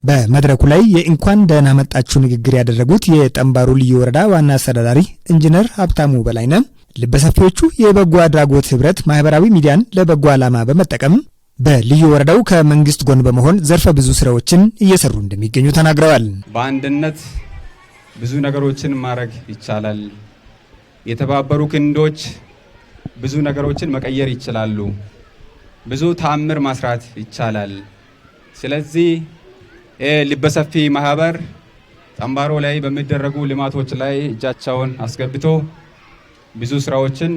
በመድረኩ ላይ የእንኳን ደህና መጣችሁ ንግግር ያደረጉት የጠምባሮ ልዩ ወረዳ ዋና አስተዳዳሪ ኢንጂነር ሀብታሙ በላይነህ ልበሰፊዎቹ የበጎ አድራጎት ህብረት ማህበራዊ ሚዲያን ለበጎ ዓላማ በመጠቀም በልዩ ወረዳው ከመንግስት ጎን በመሆን ዘርፈ ብዙ ስራዎችን እየሰሩ እንደሚገኙ ተናግረዋል። በአንድነት ብዙ ነገሮችን ማድረግ ይቻላል። የተባበሩ ክንዶች ብዙ ነገሮችን መቀየር ይችላሉ። ብዙ ተአምር ማስራት ይቻላል። ስለዚህ ልበሰፊ ማህበር ጠምባሮ ላይ በሚደረጉ ልማቶች ላይ እጃቸውን አስገብቶ ብዙ ስራዎችን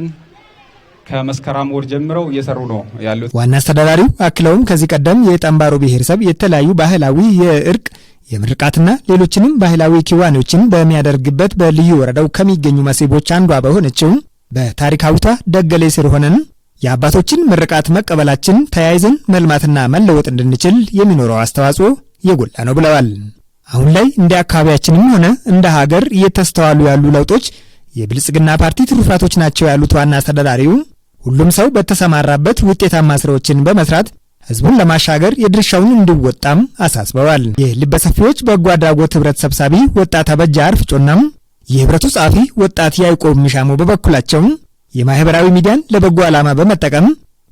ከመስከረም ወር ጀምረው እየሰሩ ነው ያሉት። ዋና አስተዳዳሪው አክለውም ከዚህ ቀደም የጠምባሮ ብሔረሰብ የተለያዩ ባህላዊ የእርቅ፣ የምርቃትና ሌሎችንም ባህላዊ ክዋኔዎችን በሚያደርግበት በልዩ ወረዳው ከሚገኙ መስህቦች አንዷ በሆነችው በታሪካዊቷ ደገሌ ስር ሆነን የአባቶችን ምርቃት መቀበላችን ተያይዘን መልማትና መለወጥ እንድንችል የሚኖረው አስተዋጽኦ የጎላ ነው ብለዋል። አሁን ላይ እንደ አካባቢያችንም ሆነ እንደ ሀገር እየተስተዋሉ ያሉ ለውጦች የብልጽግና ፓርቲ ትሩፋቶች ናቸው ያሉት ዋና አስተዳዳሪው ሁሉም ሰው በተሰማራበት ውጤታማ ስራዎችን በመስራት ህዝቡን ለማሻገር የድርሻውን እንዲወጣም አሳስበዋል። የልበሰፊዎች በጎ አድራጎት ህብረት ሰብሳቢ ወጣት አበጃ አርፍጮናም የህብረቱ ጸሐፊ ወጣት ያዕቆብ ሚሻሞ በበኩላቸው የማህበራዊ ሚዲያን ለበጎ ዓላማ በመጠቀም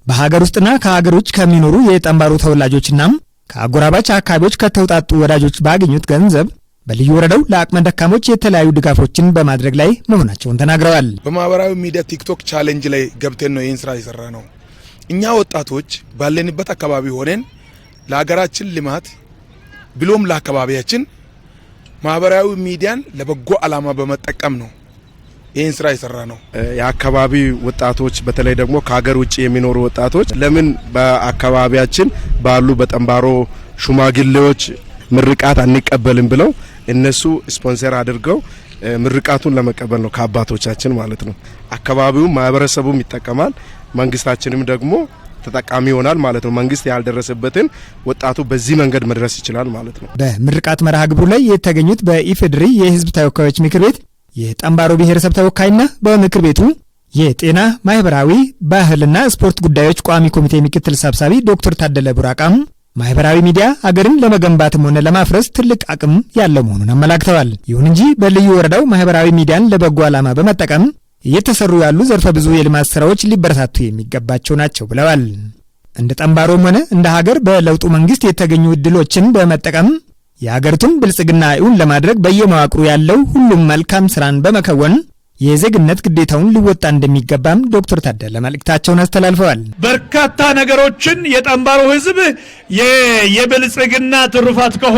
በሀገር ውስጥና ከሀገር ውጭ ከሚኖሩ የጠምባሮ ተወላጆችና ከአጎራባች አካባቢዎች ከተውጣጡ ወዳጆች ባገኙት ገንዘብ በልዩ ወረዳው ለአቅመ ደካሞች የተለያዩ ድጋፎችን በማድረግ ላይ መሆናቸውን ተናግረዋል። በማህበራዊ ሚዲያ ቲክቶክ challenge ላይ ገብተን ነው ይህን ስራ የሰራነው። እኛ ወጣቶች ባለንበት አካባቢ ሆነን ለሀገራችን ልማት ብሎም ለአካባቢያችን ማህበራዊ ሚዲያን ለበጎ ዓላማ በመጠቀም ነው ይህን ስራ የሰራነው። የአካባቢ ወጣቶች፣ በተለይ ደግሞ ከሀገር ውጭ የሚኖሩ ወጣቶች ለምን በአካባቢያችን ባሉ በጠምባሮ ሽማግሌዎች ምርቃት አንቀበልም ብለው እነሱ ስፖንሰር አድርገው ምርቃቱን ለመቀበል ነው ከአባቶቻችን ማለት ነው። አካባቢውም ማህበረሰቡም ይጠቀማል፣ መንግስታችንም ደግሞ ተጠቃሚ ይሆናል ማለት ነው። መንግስት ያልደረሰበትን ወጣቱ በዚህ መንገድ መድረስ ይችላል ማለት ነው። በምርቃት መርሃ ግብሩ ላይ የተገኙት በኢፌዴሪ የህዝብ ተወካዮች ምክር ቤት የጠምባሮ ብሔረሰብ ተወካይና በምክር ቤቱ የጤና፣ ማህበራዊ፣ ባህልና ስፖርት ጉዳዮች ቋሚ ኮሚቴ ምክትል ሰብሳቢ ዶክተር ታደለ ቡራቃም ማህበራዊ ሚዲያ አገርን ለመገንባትም ሆነ ለማፍረስ ትልቅ አቅም ያለው መሆኑን አመላክተዋል። ይሁን እንጂ በልዩ ወረዳው ማህበራዊ ሚዲያን ለበጎ ዓላማ በመጠቀም እየተሰሩ ያሉ ዘርፈ ብዙ የልማት ስራዎች ሊበረታቱ የሚገባቸው ናቸው ብለዋል። እንደ ጠምባሮም ሆነ እንደ ሀገር በለውጡ መንግስት የተገኙ እድሎችን በመጠቀም የሀገሪቱን ብልጽግና እውን ለማድረግ በየመዋቅሩ ያለው ሁሉም መልካም ስራን በመከወን የዜግነት ግዴታውን ሊወጣ እንደሚገባም ዶክተር ታደለ መልእክታቸውን አስተላልፈዋል። በርካታ ነገሮችን የጠምባሮ ህዝብ የብልጽግና ትሩፋት ከሆኑ